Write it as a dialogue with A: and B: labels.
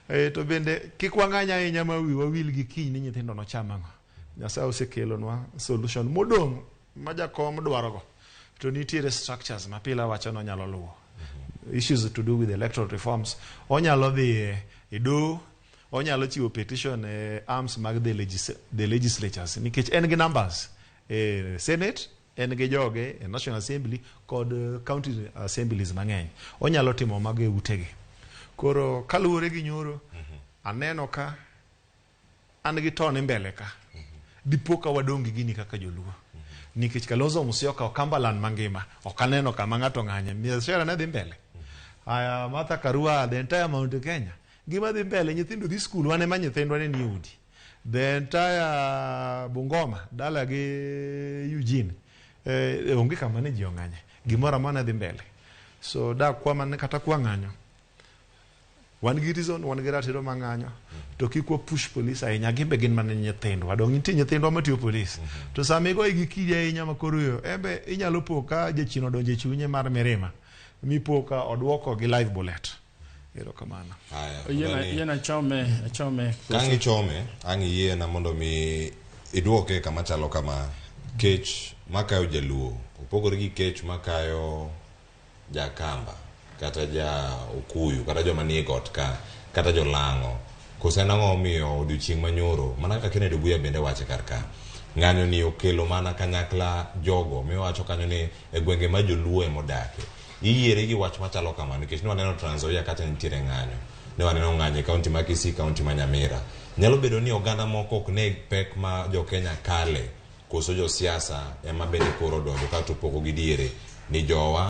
A: To bende kik wang'any ahinya ma wiwa wil gi kiny ni nyithindo nocham ang'o. Nyasaye osekelonwa solution modong' ma jakom dwarogo. To nitiere structures ma pile awacho ni onyalo luwo. Issues to do with electoral reforms. Onyalo dhi e doho, onyalo chiwo petition e arms mag the legislatures nikech en gi numbers e Senate, en gi joge e National Assembly kod county assemblies mang'eny. Onyalo timo mago e utegi. Koro kaluwore gi nyoro, aneno ka an gi tone mbele ka. Dipo ka wadong' gi gini kaka joluo. Nikech Kalonzo Musyoka Okambaland mangima, ok aneno kama ng'ato ng'anye. Biashara ne dhi mbele. Aya Martha Karua, the entire Mount Kenya. Gima dhi mbele, nyithindo dhi skul, wan ema nyithindwa ne nie udi. The entire Bungoma, dala gi Eugene, onge kama ne ji ong'anye. Gimoro amora ne dhi mbele. So dakwa mana kata kwa ng'anyo. Wan gi reason, wan gi ratiro mar ng'anyo. To kik wa push police ahinya, gin be gin mana nyithindwa. Dong' nitie nyithindwa matiyo police. To sama igoye gi kidi ahinya ma koro yo, embe inyalo po ka jachien odonjo e chunye mar mirima. Mipo ka oduoko gi live bullet. Erokamano.
B: Haya,
C: Oyiena
B: adwani-
C: oyiena chome achome.
B: Ka ang' ichome, ang' iyiena mondo mi iduoke kama chalo kama. Kech makayo jaluo opogore gi kech makayo jakamba kata ja okuyu kata joma nie got ka kata jolang'o. Koso en ang'o momiyo odiochieng' manyoro mana kaka Kennedy Obuya bende wache kar ka ng'anyo ni okelo mana kanyakla jogo miwacho kanyo ni e gwenge ma joluo emodake iyiere gi wach machalo kama nikech ne waneno Trans Nzoia kacha nitiere ng'anyo ne waneno ng'anyo e kaunti ma Kisii kaunti ma Nyamira nyalo bedo ni oganda moko ok ne pek ma jo Kenya kale koso josiasa ema bende koro odonjo kato poko gi diere ni jowa.